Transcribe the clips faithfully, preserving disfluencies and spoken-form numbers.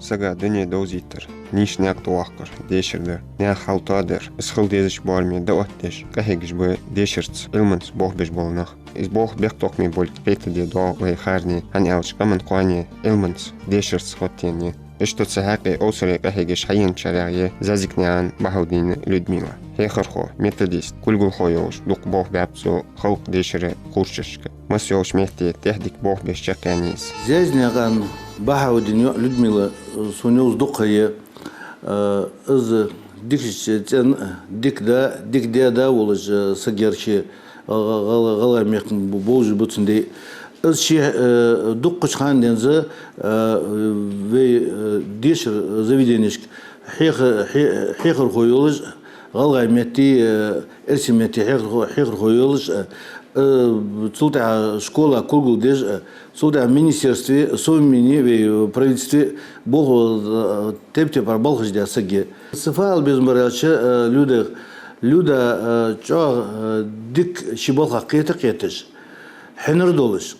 Сага дуне довзийтар, нийса никъ тӀаваккхар дешар да. Наьха хьал тоадар, из хила дезача боараме дӀаоттадеш, къахьегаш ба дешарца, Ӏилманца болх беш бола нах. Из болх бехктокхаме болга кхетаде доагӀа вай хӀаране, хӀана аьлча къаман кхоане Ӏилманца, дешарца хоттаенна я. Иштта цу хьакъе овсаре къахьегаш хьаеначарех я Зазикнаькъан Бахьаудина Людмила. Хьехархо, методист, кулгалхо йолаш дукха болх баьб цо халкъа дешара кхуврчашка. Масса йолча метте тӀехдика болх беш чакхъяьннай из. Зазикнаькъан Бахьаудина йоӀ Людмила сона йовза дукха ха я. Э, из дикача цӀен дика да, дика даь да волаш, э, саг яр ше, гӀа-, гӀа-, гӀалгӀай мехка бу-, бовзаш ба цун даь. Из ше, э, дуккхача хана денз, э, вай, э, дешара заведенешка хьеха-, хье-, хьехархо йолаш, гӀалгӀай метте, э, эрсий метте хьехархо, хьехархо йолаш, э, э, цул тӀехьагӀа школа кулгал деш, э, цул тӀехьагӀа министерстве, Совмине вай, э, правительстве болх, э, тайп-тайпара балхаш даь саг я. Са фу ала безам бар аьлча, э, Люда, Люда, э, чӀоагӀа, э, дика ший балхах кхета кхеташ, хьинар долаш.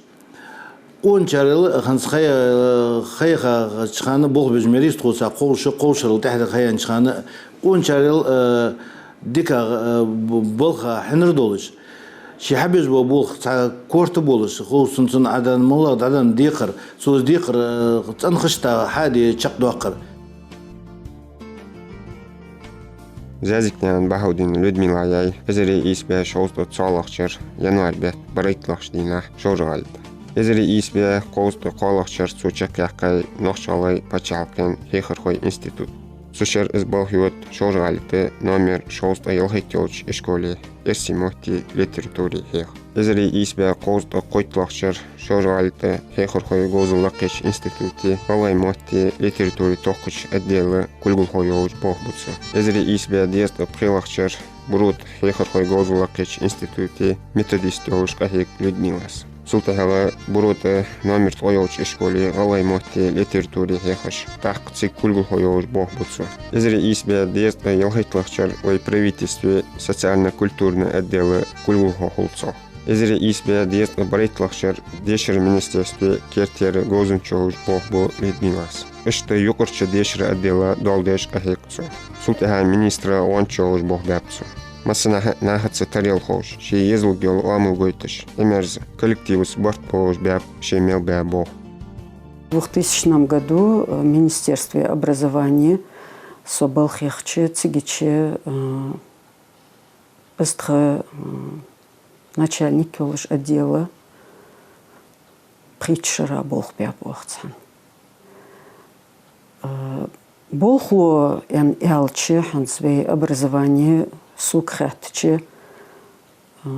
Къоначарел хӀанз хье-, хьехача хана болх беш мери из тхоца кховзаш, кховзарал тӀехьа хайнача хана къоначарел, э, дика, э, б-, балха хьинар долаш. Ше хьабеш бола болх цхьа корта болаш, ховсанцун Ӏадан, моллагӀа дӀадан декхар, цо из декхар, э, цӀенхашта хьаде чакхдоаккхар. Зазикнаькъан Бахьаудина Людмила яьй эзар ийс бӀаь шовзткъеи цхьоалагӀча шера январь бетта барайтталагӀча дийнахьа Шолжа-ГӀалий тӀа. Эзар ийс бӀаь кховзткъеи кхоалагӀча шера цо чакхъяьккхай Нохч-ГӀалгӀай паччахьалкхен хьехархой институт. Цу шера из балха йода Шолжа-ГӀалий тӀа номер шовзткъеи ялхайтта йолча ишколе, эрсий мотти литератури хьехар. Эзар ийс бӀаь кховзткъеи кхойтталагӀча шера Шолжа-ГӀалий тӀа хьехархой говзал лакхъеча институте гӀалгӀай мотти литератури тохкача отдела кулгалхо йолаш болх бу цо. Эзар ийс бӀаь дезткъеи пхелагӀча шера Буро тӀа хьехархой говзал лакхъеча институте методист йолаш къахьег Людмилас. Цул тӀехьагӀа Буро тӀа номер ткъо йолча ишколе гӀалгӀай мотти литератури хьехаш, тӀаккха цига кулгалхо йолаш болх бу цо. Эзар ийс бӀаь дезткъеи ялхайтталагӀча шера вай правительстве социально-культурни отдела кулгалхо хул цо. Эзар ийс бӀаь дезткъеи барайтталагӀча шера дешара министерстве керттера говзанча йолаш болх бу Людмилас. Иштта юкъарча дешара отдела доал деш къахьег цо. Цул тӀехьагӀа министра гӀонча йолаш болх баьб цо. Массанахьа нахаца таро ховш, ший езалга йола оамал гойташ, Ӏимерза, коллективаца барт болаш баьб ше мел баь болх. В двухтысячном году, э, в Министерстве образования со балха яхача, цигача, э, из тха, м, начальник йолаш отдела пхийтта шера болх баьб оаха цхьана. Э, болх лу аьнна аьлча, хӀанз вай образовани сога хаьттача, э,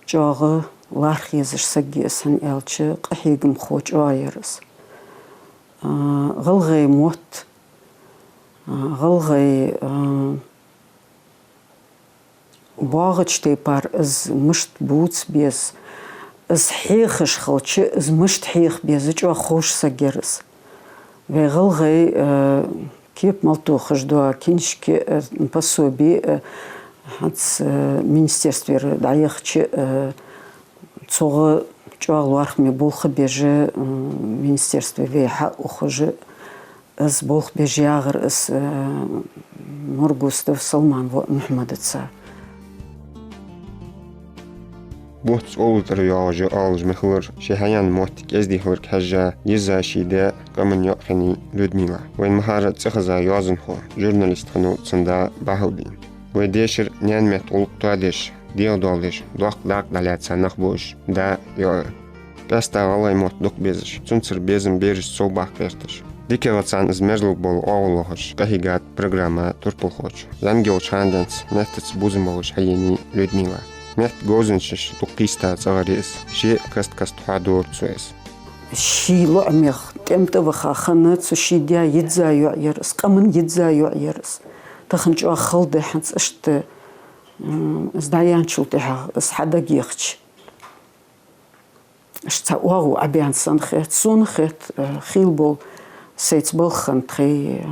чӀоагӀа лархӀа езаш саг я из, хӀана аьлча къахьегамхо чӀоагӀа яр из. Э, гӀалгӀай мотт, э, гӀалгӀай, э, боагӀача тайпара из мишта бувца беза, из хьехаш хилча, из мишта хьеха беза, чӀоагӀа ховш саг яр из. Вай гӀалгӀай, э, кепа мел тохаш дола книжки, э, пособи, э, хӀанз, э, министерствера дӀаяхача, э, цогӀа чӀоагӀа лоархӀаме болх беш, э, министерстве вай хьаухаш, из болх беш ягӀар из, э, Нургустов Салман воӀ Мухьмадаца. Бутт цӀолла тӀара йоагӀаш я оалаш ма хилар, ше хьаяьнна моттиг кӀезига хиларга хьежжа, йизза ший даь къаман йоӀ хиннай Людмила. Вайна ма харра цӀихеза йоазонхо, журналист хиннав цун да Бахьаудин. Вай дешара наьна метта гӀулакх тоадеш, дегӀадоаладеш, доккха дакъа дӀалаьца нах ба уж, да, йоӀ. Къаьстта гӀалгӀай мотт дукха безаш, цунцара безам берашца совбаккха гӀерташ. ДикагӀа царна из мерзалургбола оагӀув лохаш, къахьийгад программа турпалхочо. Янга йолча хана денз меттаца бувзам болаш хьаенай Людмила. Метта говзанчаш дукха кхийста цӀагӀара я из, ше каст-каста хьадора цо из. Ший лоӀамех тӀем тӀа ваха хинна, цу ший даь йизза йоӀ яр из, къаман йизза йоӀ яр из. Тахан чӀоагӀа хала да хӀанз иштта, м, из дӀаяьнначул тӀехьагӀа из хьадагайохача. Иштта цхьа оагӀув Ӏобаьнна санна хет, сона хет, э, хийла бола сайца балха хинна тхай, э,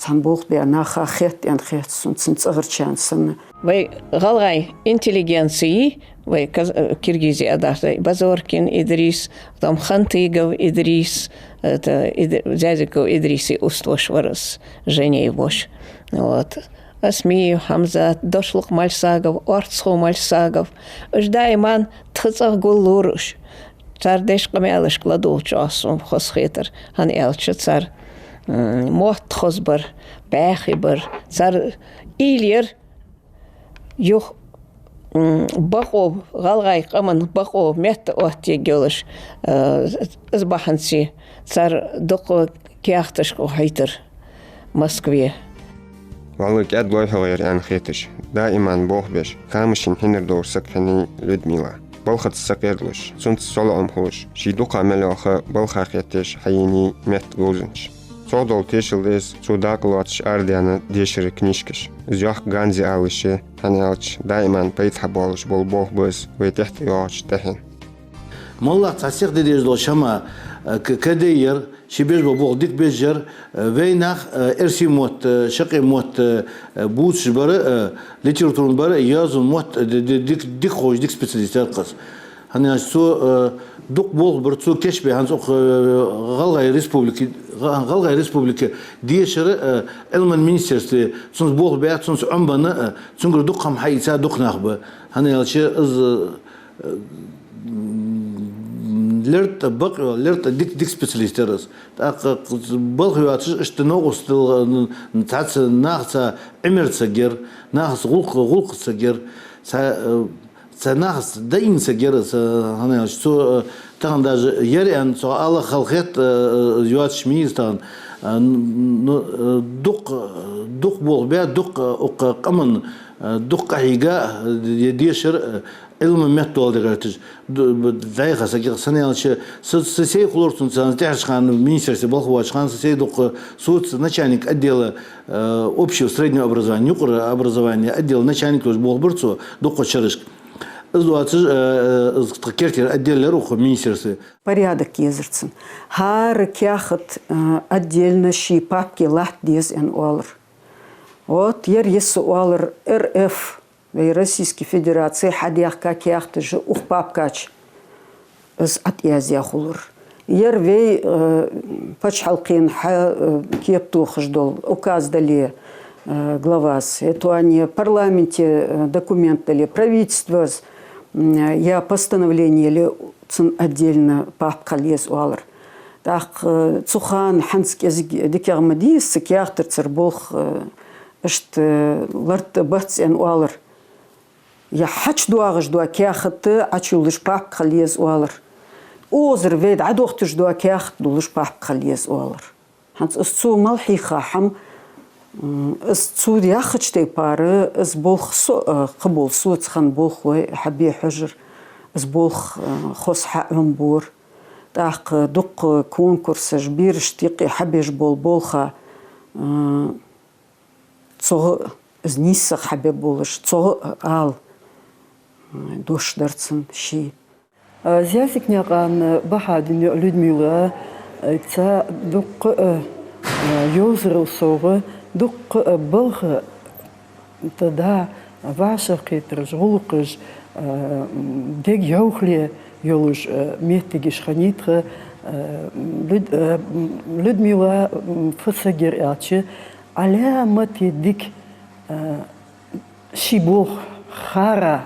цхьан болх бе наха хетта аьнна хет сона, цун цӀагӀарчарна санна. Вай гӀалгӀай интеллигенци, вай каз-, э, Киргизе а дац, вай Базоркин Идрис, потом Хантыгов Идрис, это, Ид-, Зязиков Идриса устагӀа вар из, Женей воша. Вот. Осмиев Хьамзат, Дошлукъ Мальсагов, Орцхо Мальсагов. Уж даиман тха цӀагӀа гуллора уж. Цар деш къамаьлашка ладувгӀача сона хоза хетар. ХӀана аьлча цар, м, мотт хоза бар, бӀаьхий бар. Цар уйла яр юха, м, бокъо, гӀалгӀай къаман бокъо метта оттаергйолаш, э, из бахьанца цар дукха каьхаташ къахьийтар Москве. Валла кӀаьда лоархӀаш вар аьнна хеташ, даиман болх беш, тамашийна хьинар долаш саг хиннай Людмила. Балхаца сакъердалуш, цунца солоӀам хулаш, ший дукха мел йола ха балха хеташ хьаенай метта говзанчаш. Цох дола тешал да из цо дакъа лоацаш арадаьнна дешара книжкаш. Из йохк ганз я алалуш я, хӀана аьлча даиман пайда хьабоалаш бола болх ба из вай тӀехьа тӀайоагӀача тӀехьенна. МоллагӀа цхьа сиха де дезаш дола хӀама, э, к-, кадаяр, ший беш бола болх дика беш яр, э, вай нах, э, эрсий мотт, э, шакъе мотт, э, бувцаш бар, э, литературни бар, э, йоазон мотт, э, ди-, ди-, дика, дика ховш, дика специалист яр-кх из. ХӀана аьлча цо, э, дукха болх бир цо кийчбе, хӀанз укх, э, ГӀалгӀай Республике, ГӀа-, ГӀалгӀай Республике дешара, э, Ӏилман министерстве цунца болх баь, цунца Ӏомабенна, э, цунгара дукха хӀама хьаийца дукха нах ба. ХӀана аьлча из, э, лерттӀа бакъ йола, лерттӀа дика, дика специалист яр из. ТӀаккха балха йоацаш, иштта новкъостал, н-, цхьацца нахаца Ӏимер саг яр, нахаца гӀулакх, гӀулакх саг яр, цхьа, э, цхьа нахаца даийна саг яр из, хӀана аьлча цо, э, тахан даже яр аьнна цо ала хала хет, э, э, йоацаш ма йий из тахан. Э, н-, ну, э, дукха, дукха болх баь, дукха, э, укх къаман, э, дукха къахьийга, э, е дешар, э, Ӏилма меттала де гӀерташ, д-, б-, дӀайха саг я-кх. ХӀана аьлча са, са сай хулар цунца, тӀехьарча хана министерстве балха воацача хана са сай дукха, соца начальник отдела, э, общего среднего образования, юкъара образования отдела начальник долаш болх бир цо дуккхача шерашка. Из доацаш, э, э, из тха керттера отдел яр укх министерстве. Порядок езар цун. ХӀара каьхат, э, отдельно ший папке латта деза аьнна оалар. Вот, ер йиса оалар, РФ, вай Российски Федераце хьадаьхка каьхаташ укх папка чу из ӀотӀаяздаь хулар. Ер вай, э, паччахьалкхен хьа, э, кепа тохаш дола указ дале, э, главас, это аьнна парламенте, э, документ дале, правительствос, м, е постановление яле, цун отдельно папка хила еза оалар. ТӀаккха, э, цу хана хӀанз кӀезига дикагӀа ма дий из, цу каьхатаца цар болх, э, иштта лартӀа бац аьнна оалар. Е хьачудоагӀаш дола каьхат Ӏочуйоллаш папка хила еза оалар. Озар вай дӀадохийташ дола каьхат долаш папка хила еза оалар. ХӀанз из цо мел хьийха хӀама, м, из цо яхача тайпара, из болх со, а, кхыбола соца хинна болхлой хьабе хьожар, из болх, а, хоза хьаӀомабора. ТӀаккха дукха конкурсаш, берашта юкъе хьабеш бола болх, а, цогӀа из нийсагӀа хьабе болаш, цогӀа ала дош дар цун ший. Зязикнаькъан Бахьадин йоӀ Людмила, цхьа дуккха а йовзарал совгӀа, дуккха а балха, тӀа да вӀашагӀкхетараш, гӀулакхаш, дег йовхале йолаш моттигаш хиннай тха. Люд-, Людмила фу саг яр аьлча, Ӏаламате дика, ший болх хӀара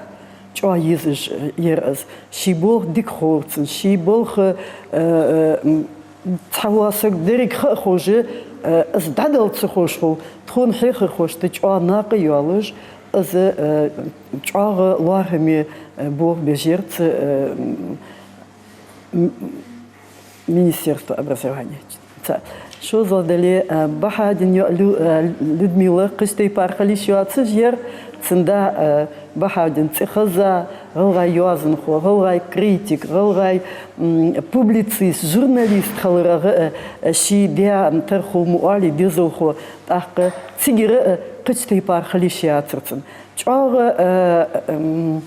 чӀоагӀа езаш яр из. Ший болх дика ховра цун, ший болх, э, э, м, цхьавола саг деррига ха а ховш, э, из дӀадала ца ховш хул, тхона хьехархошта чӀоагӀа накъа йоалаш, из, э, чӀоагӀа лоархӀаме, э, болх беш яр цу, э, м, м, Министерство образования. Ца. ШозлагӀа дале, а, Бахьадин йоӀ Лю-, а, Людмила кхыча тайпара хила йиш йоацаш яр, цун да, а, Бахьадин цӀи хеза, гӀалгӀай йоазонхо, гӀалгӀай критик, гӀалгӀай, м, публицист, журналист хиларах, а, а, ший даь, м, тара хул ма оалий дезалхо, тӀаккха цигара, а, кхыча тайпара хила йиш яцар цун. ЧӀоагӀа, а, м,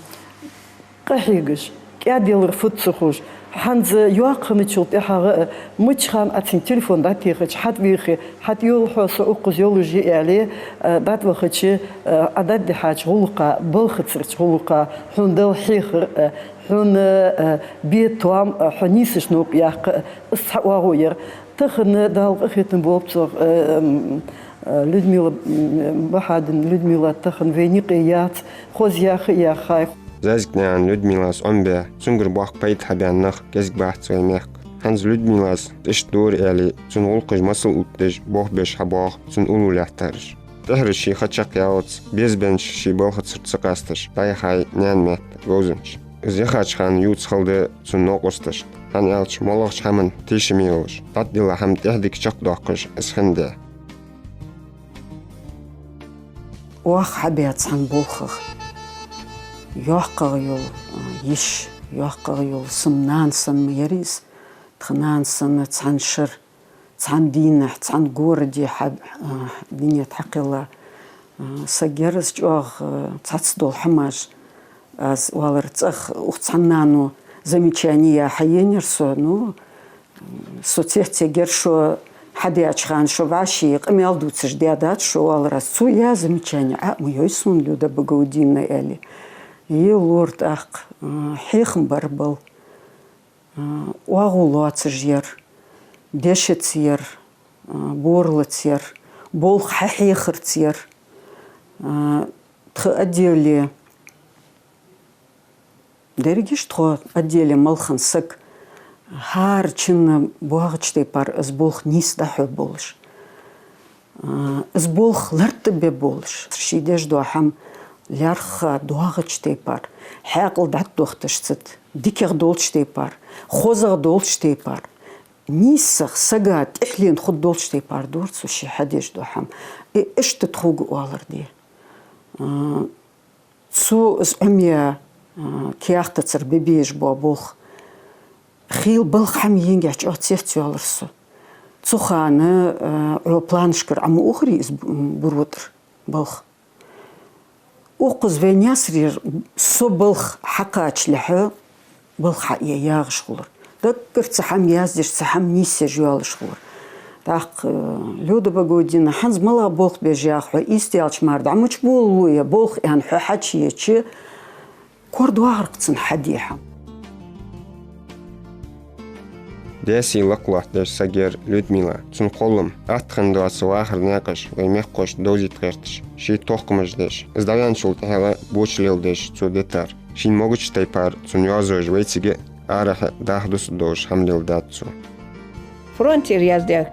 къахьегаш, кӀаьда ялар фуд ца ховш, ХӀанз йоккха хинначул тӀехьагӀа, э, мичча хана Ӏа цунга телефон дӀатехача, хьатӀавеха, хьатӀайола хьо, со укхаза йолаш я аьле, э, дӀатӀавахача, э, Ӏа дӀадихьача гӀулакха, балхацарча гӀулакха, хьона дала хьехар, э, хьона, э, бе тоам, э, хьо нийсача новкъа яккха, э, из цхьа оагӀув яр. Тахан Дала къахетам болба цох, э, м, Э, Людмила, м, Бахьадина Людмила тахан вайна юкъе яц, хоза яха а яхай. ЗӀамига наьна Людмилас Ӏомабаь, цунгара боккха пайда хьабаьнна нах кӀезига бац вай мехка. ХӀанз Людмилас иштта дора аьле, цун гӀулакхаш масал оттадеш, болх беш хьабоагӀа цун уллув лаьттараш. ТӀехьара ший ха чакхъяллалца, безабеннача ший балхацара ца къасташ, дӀаяхай наьна метта говзанча. Из яхача хана ювца хала да цун новкъосташта, хӀана аьлча моллагӀча хӀаман тешаме йолаш, дӀатӀадилла хӀама тӀехдика чакхдоаккхаш из хиннад. Оаха хьабаь цхьан болхах йоккхагӀа йола, а, йиша, йоккхагӀа йола са нана санна ма яр из, тха нана санна цхьан шера, цхьан дийнахьа, цхьан городе хьа-, а, дунен тӀа хьакхелла, а, саг яр из. ЧӀоагӀа, а, цхьацца дола хӀамаш аз оалар. ЦӀагӀа укх цхьан нано замечани яь хьаенаяр со, ну, со цецъергьяр, шо хьадаьча хана шо вӀаший къамаьл дувцаш даьдац шо, оалар аз. Цо яь замечани Ӏа а ма йой сона, Люда Багаудиновна, аьле. Е лора тӀаккха, а, хьехам бар бала, а, оагӀув лоацаш яр, дешаца яр, а, боралаца яр, болх хьахьехарца яр. А, тха отделе дерригаш тхо отделе мел хинна саг, хӀара чинна боагӀача тайпара из болх нийса дӀахьо болаш, а, из болх лартӀабе болаш, ший деш дола хӀама лаьрххӀа доагӀача тайпара, хьаькъал дӀатӀадохийташ цу тӀа, дикагӀа долча тайпара, хозагӀа долча тайпара, нийсагӀа, сага тӀехьленна хургдолча тайпара дора цо ше хьадеш дола хӀама. Э, иштта тхога оалар де. А, Цо из Ӏомаяь, а, каьхатацара бе безаш бола болх. Хийла балха хӀама енгехь чӀоагӀа цецйоалар со. Цу хана, а, Ӏо планашкара Ӏо ма ухарий из бу-, м, буро тӀара балха. Укхаза вай Наьсарера со балха хьакхачалехьа, балха хьае ягӀаш хулар. Даггара цхьа хӀама яздеш, цхьа хӀама нийсъеш йоалаш хулар. ТӀаккха, э, Люда Багаудиновна, хӀанз малагӀа болх беш я хьо, ийста аьлча мара дӀа мича болалу е болх аьнна хьо хьачуеча, кор доагӀар-кх цун хьаде хӀама. Даьсий лакха лоаттадеш саг яр Людмила. Цун кхоллам, атта хинна доаца вахара наькъаш вай мехкахошта довзийта гӀерташ, ший тохкамаш деш, из дӀаваьнначул тӀехьагӀа боча леладеш цо дитар. Шийна могача тайпара цун йоазув вайцига а арахьа а даха дусаргдолаш хӀама леладаьд цо. Фронтера яздаь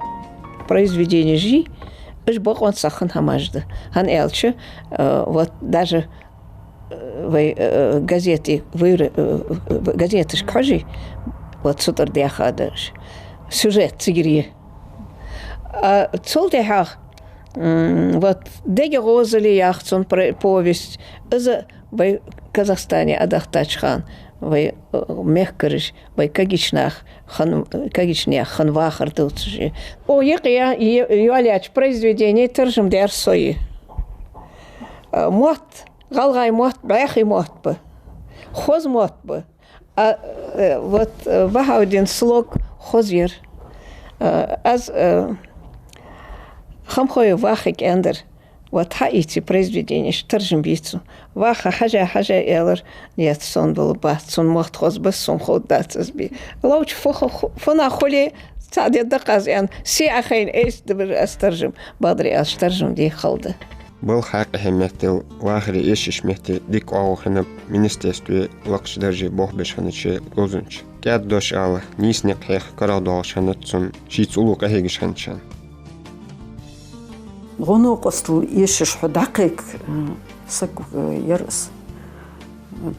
произведенеш, уж бокъонца хинна хӀамаш да. ХӀана аьлча, э, вот даже, э, вай, э, газете вайра, э, э, газеташка хьожий, вот цу тӀара даьха да уж. Сюжет цигара я. А цул тӀехьагӀа, м, вот «Дега гӀозал» яха цун про-, повесть, из вай Казахстане Ӏодахийтача хана, вай, э, мехкараш, вай кагийча наха хинна, кагийча наьха хинна вахар дувцаш я. О, юкъе е-, йоалаяьча произведене таржам даьр со я. Э, мотт, гӀалгӀай мотт бӀаьхий мотт ба, хоза мотт ба. А, э, вот, э, Бахаудина слог хоза яр. Э, аз, э, Хамхоев Вахага аьннадар, вот, хьаийца произведенеш, таржам бе цун. Ваха хьажа-хьажа аьлар: «Нет, сона бала бац, цун мотт хоза ба, сона ховргдац из бе». Ловча фу-, фу-, фуннагӀа хуле, цхьа де дакъа аз аьнна, се Ӏохайна, айса дабар аз таржам, бакъдар аьлча, таржам де хала да. Балха хьакъехьа меттел, вахаре эшаш метте дика оагӀув хиннаб министерстве лакхача дарже болх беш хиннача говзанча. КӀаьда дош ала, нийса никъ хьеха карагӀдоалаш хиннад цун, шийца уллув къахьегаш хинначарна. ГӀо-новкъостал эшаш хьо дӀакхайка, э, саг, э, яр из.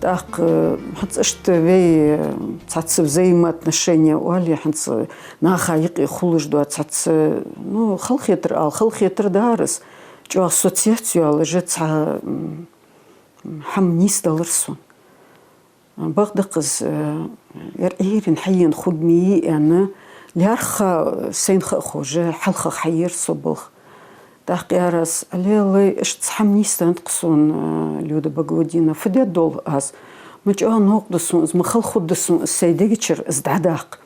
ТӀаккха, э, хӀанз иштта вай, э, цхьацца взаимоотношения оале, хӀанз наха юкъе хулаш дола цхьацца, ну, халахетар ала, халахетар дар из. ЧӀоагӀа со цецйоалаш цхьа, м, хӀама нийсделар сона. Бакъда-кх из, э, ер Ӏуйрийна хьаена хургья аьнна, лаьрххӀа сайна ха а ховш, хьалхагӀа хьаер со балха. ТӀаккха аьлар аз: «Лелай, иштта цхьа хӀама нийсденнад-кх сона, э, Люда Багаудиновна, фу де доал аз? Ма чӀоагӀа новкъа да сона из, ма хала хургда сона из сай дега чура из дӀадаккха.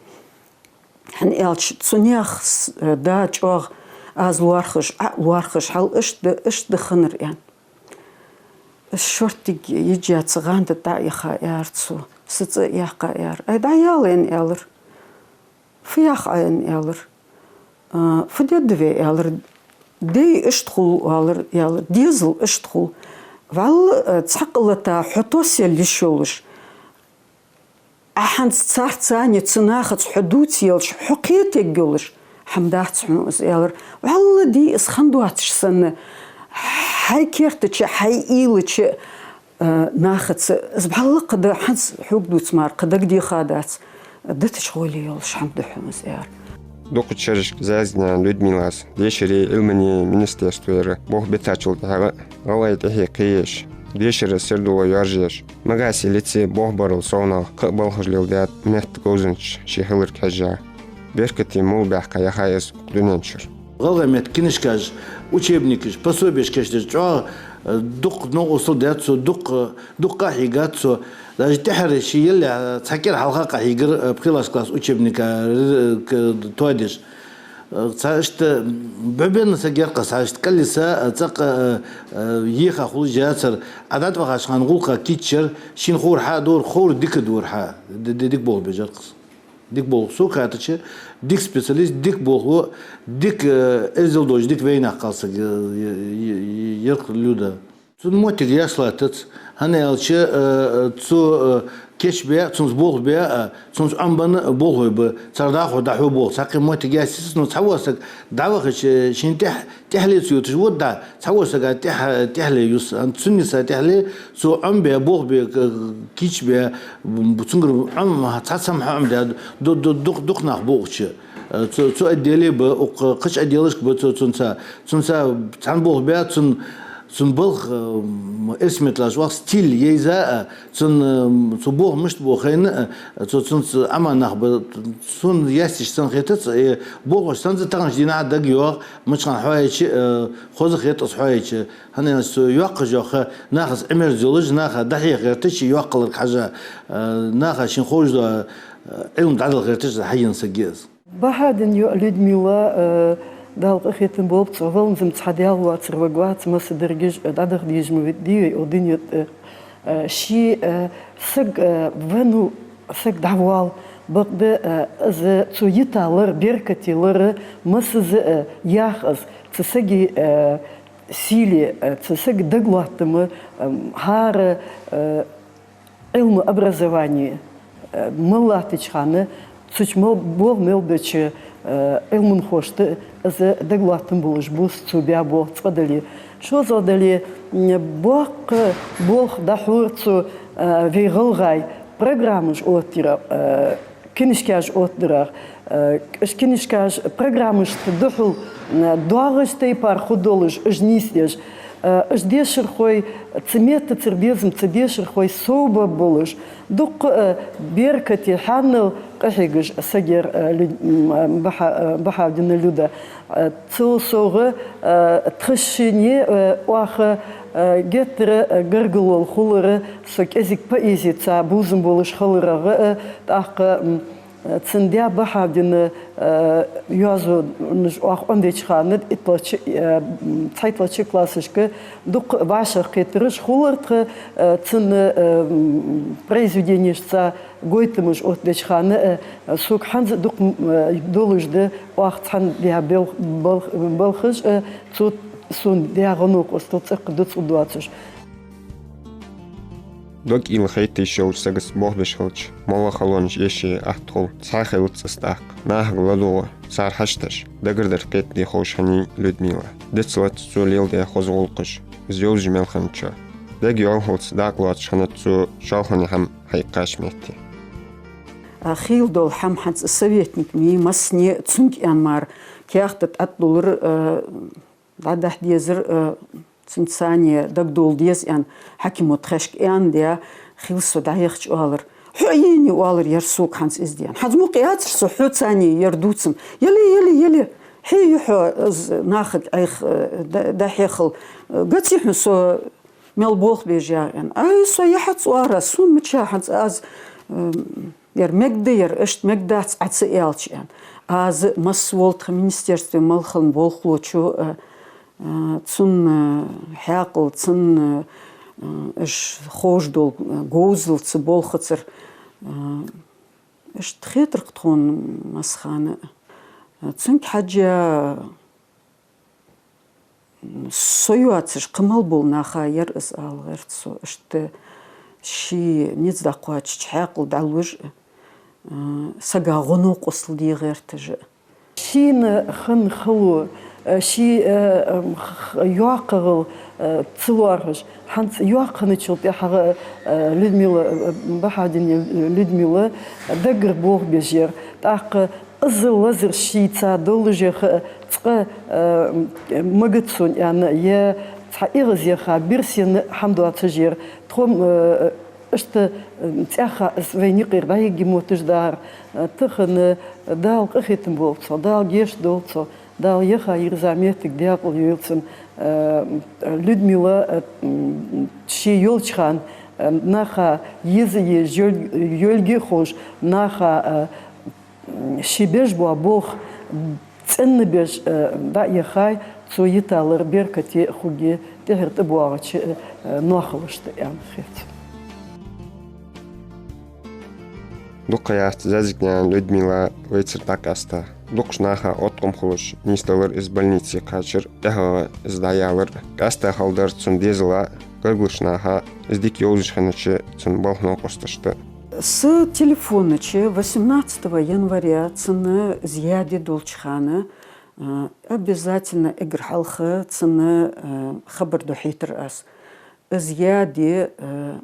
ХӀана аьлча, цу наьха с-, э, да чӀоагӀа аз лоархӀаш, Ӏа лоархӀаш, хьал иштта да, иштта да хиннар, аьнна. Из шорттига йижжа цу гӀанда дӀа а яха, аьлар цо, са цӀа а яьккха, аьлар. Ай, дӀаяла, аьнна, аьлар. Фу йоах Ӏа, аьнна, аьлар. А, фу дергда вай, аьлар. Дай иштта хул, аьлар, аьлар. Дезал иштта хул. ВӀалла, а, цхьаккха лата хьо тосъяла йиш йолаш, Ӏа хӀанз царца цхьана цу нахаца хьо дувца елаш, хьо кхетаргйолаш хӀама дац хьона из, аьлар. ВӀалла дий из хинна доацаш санна, хьай керта чу, хьай уйла чу, а, нахаца, из бӀалла кхы да, хӀанз хьога дувц мара, кхы дагадеха дац, дитача гӀоле йолаш хӀама да хьона из, аьлар. Дукхача шерашка Зязгина Людмилас дешареи Ӏилманеи министерствера болх битачул тӀехьагӀа а гӀалгӀай тӀехье кхееш, дешара сердало йоаржаеш, Магасе лицей болх барал совнагӀа кхы а балхаш леладаьд метта говзанча ше хиларга хьежжа. Беркате мел баьхка яхай из укх дунен чура. ГӀалгӀай метта книжкаш, учебникаш, пособеш кийчдеш чӀоагӀа, э, дукха новкъостал даьд цо, дукха, дукха къахьийгад цо. Даже тӀехьара ше елле, э, цхьа кӀира хьалха къахьийгар, э, пхелагӀча класса учебника, э, к-, тоадеш. Э, цхьа иштта бӀубенна саг яр-кх из, цхьа иштта кӀалиса, э, цӀаккха, э, э, еха хулаш яцар, Ӏа дӀатӀавахача хана гӀулакха кийчъяр, шийна ховр хьа а дора, ховр дика а дора хьа, ди-, ди-, дика болх беш яр-кх из. Дика болх, сога хаьттача, дика специалист, дика болхло, дика, э, эздел долаш, дика вайнах кхалсаг, э, э, э, яр-кх Люда. Цун моттиг яьсса латтац, хӀана аьлча, э, э, цо, э, кийчбаь, цунца болх баь, э, цунца Ӏомабенна болхлой ба, цар дӀахо дӀахьу болх. Цхьаккха моттиг яьсса йиц, но цхьавола саг дӀавахача, шийна тӀехь-, тӀехьле ца йоташ вода, цхьавола сага тӀехь-, тӀехьле юс. Ан цунниса тӀехьле, цо Ӏомабаь, болх баь, к-, кийчбаь, б-, цунгара Ӏом-, цхьацца хӀама хьаӀомадаьд, ду-, ду-, дукх-, дукха нах ба укх чу. Э, цу, цу отделе ба, укх кхыча отделашка ба цо цунца. Цунца цхьана болх баь, цун, цун балха, э, эрсий меттала оалаш, стиль йийза, э, цун, э, цо болх мишта бу хайна, э, цо цунца Ӏомадаь нах ба, сона яьсташ санна хетац, э, болхлоша санза таханарча дийнахьа дагайоагӀа, мича хана хьоайича, э, хоза хет из хьоайича. ХӀана аьлча цо йоккхача хана нахаца Ӏимерза йолаш, наха дӀахьеха гӀерташ, йоккха хиларга хьежжа, э, наха шийна ховш дола, э, Ӏилма дӀадала гӀерташ хьаена саг я из. Бахьаудина йоӀ Людмила, э, Дала къахетам болба цох, валанза-м цхьа Даьла воацар варгвац, масса даргаш, э, дӀадаха дезаш ма вий вай укх дунен тӀа, э, ший, э, саг, э, венна саг дӀавоал, бакъда, э, из цо йита лар, беркате лар, массаза, э, ях из, цу сага, э, сийле, э, цу сага дагалоаттам, э, хӀара, э, Ӏилма, образовани, э, мел латтача хана, цу чу мел, болх мел беча, э, Ӏилманхошта из дагалоаттам болаш бус цо баь болх цкъа дале. ШозлагӀа дале, м, боккха болх дӀахьор цо, э, вай гӀалгӀай программаш оттаярах, э, книжкаш оттадарах, э, уж книжкаш программашта духьал, э, доагӀача тайпара хургдолаш уж нийсдеш, э, уж дешархой цу меттацара безам, цу дешархой совбаргболаш, дукха, э, беркате хьанал къахьегаш саг яр, э, Лю-, м, э, Бахьа-, э, Бахьаудина Люда. Э, цул совгӀа, э, тха шинне, э, оаха, э, геттара, э, гаргало хулар, со кӀезига поэзица бувзам болаш хиларах, э, тӀаккха, м, э, цун даь Бахьаудина, э, йоазонаш оаха Ӏомадеча хана, итталагӀча, э, м, цхьайтталагӀча классашка дукха вӀашагӀкхетараш хулар тха, э, цун, э, м, произведенешца гойтамаш оттадеча хана, э, сога хӀанз а дукха, м, э, долаш да оаха цхьана даь бел-, бал-, балхаш, э, цо сона даь гӀо-новкъостал цӀаккха дувцаргдоацаш. Дог уйла хайташ йолча сагаца болх беш хилча, моллагӀа халонаш эше атта хул, цхьа хилац из тӀаккха. Нахага ладувгӀа, цар хьашташ, дагардар кхетаде ховш хиннай Людмила. Дицлац цо леладаь хоза гӀулакхаш, из йовзаш мел хинначоа. Дег йоалхалца дакъа лоацаш хиннад цо шолхане хӀама хьаиккхача метте. А, хийла дола хӀама хӀанз советник ма йий, массане цунга аьнна мара каьхат тӀа тӀадуллар, а, дӀадахьа дезар, а, цунца цхьана дагадовла деза аьнна, хьакимий тхешка аьнна даь, хийла со дӀаяхача оалар. Хьо а йийна оалар ер сога хӀанз из даьнна. ХӀанз мукъаяцар со хьоца цхьана ер дувцам. Яле, яле, яле. Хье ю хьо из нахага Ӏайха, а, дӀа-, дӀахьехал. Гаций хьона со Мел болх беш я аьнна. Ай, со яхьац оара, сона мичахьа хӀанз аз, м, ер мегаш да, ер иштта мегаш дац Ӏа ца аьлча аьнна. Аз масса вола тха министерстве мел хинна болхлочо, э, э, цун, э, хьаькъал, цун, э, э, уж ховш дола, э, говзал, цу болхацара, э, иштта хетар-кх тхона массахана. Цунга хьежжа со йоацаш, кхы мел болча наха яр из ала гӀерт со, иштта ший низ дӀакхоачача хьаькъал дӀалуш, э, сага гӀо-новкъостал де гӀерташ. Шийна хинна хало, э, ший, э, м, х-, х-, йоккхагӀал, э, ца лоархӀаш. ХӀанз йоккха хинначул тӀехьагӀа, э, Людмила, э, Бахьадина Людмила даггара болх беш яр. ТӀаккха из лазар шийца доллашехь, цкъа, э, м, магац сона аьнна, е цхьа эгӀазъяха бирса енна хӀама доацаш яр. Тхо-м, э, иштта, э, цӀаьхха из вайна юкъера дӀайига мотташ дар, э, тахан, э, Дала къахетам болба цох, Дала гешт долда цох, Дала яха йирза моттиг даькъала йойла цун, э, Людмила, э, м, ше йолча хана, э, наха еза е йол-, йолга а ховш, наха, э, ше беш бола болх цӀена беш, э, дӀа а яхай, цо йиталар беркате а хургья, тӀехьара тӀабоагӀача, э, ноахалашта аьнна хет. Дукха яц Зязикнаькъан Людмила вайцара дӀакъаьста. Дукхача наха откъом хулаш нийсдалар из больнице кхаьчар, тӀехьагӀа из дӀаялар. Къаьста хала дар цун дезала, гаргарча наха, из дика йовзаш хиннача цун балха новкъосташта. Са телефона чу восемнадцатого января цунна из яде долча хана, а, обязательно эггара хьалха цунна, а, хабар дохьийтар аз. Из яде, а,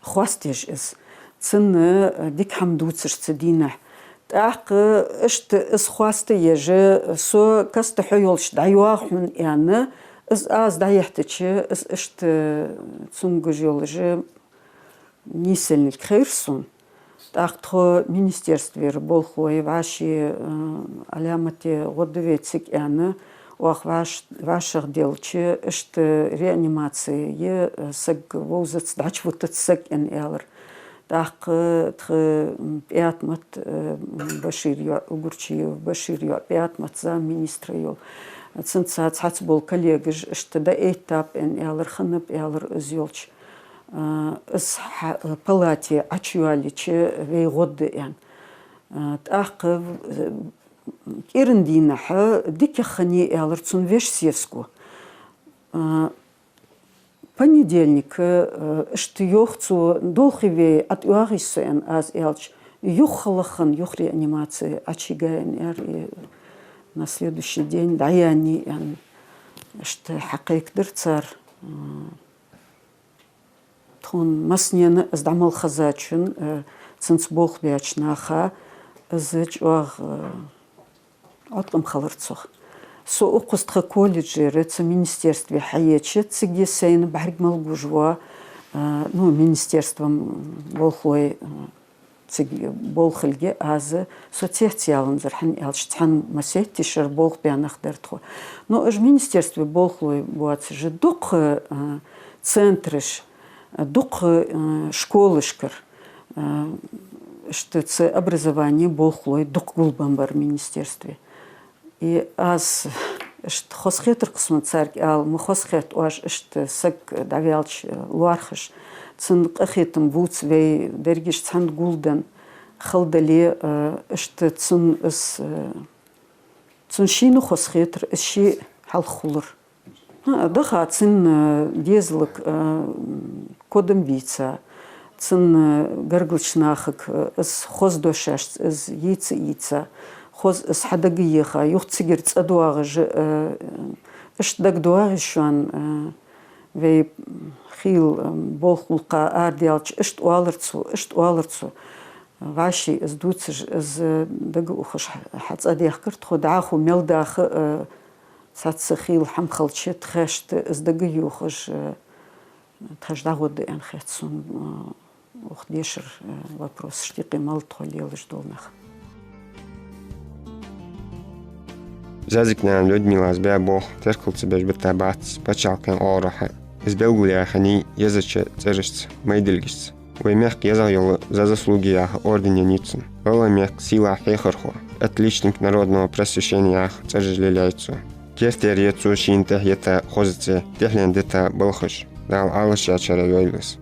хоастаеш из. Цунна, а, дика хӀама дувцаш цу дийнахьа. ТӀаккха иштта из хоастаеш, со каста хьо йолча дӀайоагӀа хьона аьнна, из аз дӀаяхьийтача, из иштта цунга гуш йолаш нийсалга хайра сона. ТӀаккха тхо министерствера болхлой, вӀаший, э, Ӏаламате гӀо да вай цига аьнна, оаха вӀаш-, вӀашагӀделча, иштта реанимаци я, э, саг вовзац, дӀачувутац саг аьнна аьлар. ТӀаккха тха, м, ПӀятамат, э, м, Башира йоӀ, Угурчиев Башира йоӀ ПӀятамат, замминистра йола. Цунца цхьацца бола коллегаш иштта дӀаэттаб аьнна аьлар, хиннаб аьлар из йолча. А, из хьа-, палате Ӏочуйоалайича вай гӀо да аьнна. А, тӀаккха, э, кӀиранди дийнахьа дикагӀа хиннай аьлар цун веший сесаго. А, понедельник, э, иштта йоах цо, долхий вай, ӀотӀайоагӀий со аьнна аз аьлча, юха хала хинна, юха реанимаце Ӏочуйигай аьнна аьлар, и на следующий день дӀаяьннай аьнна. Иштта хьакхайкадаьр цар. М, тхона массанена, из дӀа мел хезачун, э, цунца болх беча наха, из чӀоагӀа, э, Ӏоткъам хилар цох. Со укхаза тха колледжера цу министерстве хьаеча, цига сайна бӀарга мел гуш вола, э, ну, министерстве болхлой, э, цига болхалга аз, со цецъяланзар, хӀана аьлча цхьан массехк шера болх баь нах дар тхо. Но уж министерстве болхлой боацаш дукха, э, центраш, дукха, э, школашкара, э, иштта цу образоване болхлой дукха гулбенна бар министерстве. И аз иштта хоза хетар-кх сона царга ала, ма хоза хет оаш иштта саг дӀаваьлча лоархӀаш. Цун къахетам бувца вай дерригаш цхьана гулденна хала дале, э, иштта цун из, э, цун шийна хоза хетар, из ше хьалха хулар. ХӀа, даха цун, э, дезалга, э, кодам бийца, цун, э, гаргарча нахага, э, из хоза дошашца из йийца-йийца, хоза из хьадагайоха, юха цигара цӀадоагӀаш, э, иштта дагадоагӀий шоана, э, вай хийла, э, болх гӀулакха арадаьлча, иштта оалар цо, иштта оалар цо. ВӀаший из дувцаш, из дагаухаш хьа-, хьацӀадаьхкар тхо, дӀахо мел даха, э, цхьацца хийла хӀама хилча, тхоашта из дагайохаш, э, тхоаш дӀагӀоргда аьнна хет сона, э, укх дешара, э, вопросашта юкъе мел тхо лелаш дола нах. Зязикнаькъан Людмилас баь болх теркал ца беш бита бац паччахьалкхен оагӀорахьа. Из белгалъяь хиннай езача цӀерашца, майдилгашца. Вай мехка езагӀа йола «За заслуги» яха орден еннай цунна. ГӀалгӀай мехка сийлахь хьехархо, отличник народного просвещения яха цӀераш лелаяьй цо. Керттера я цо шийна тӀехьа йита хоза цӀи, тӀехьленна дита балхаш. Дала Ӏалашъячарех йойла из.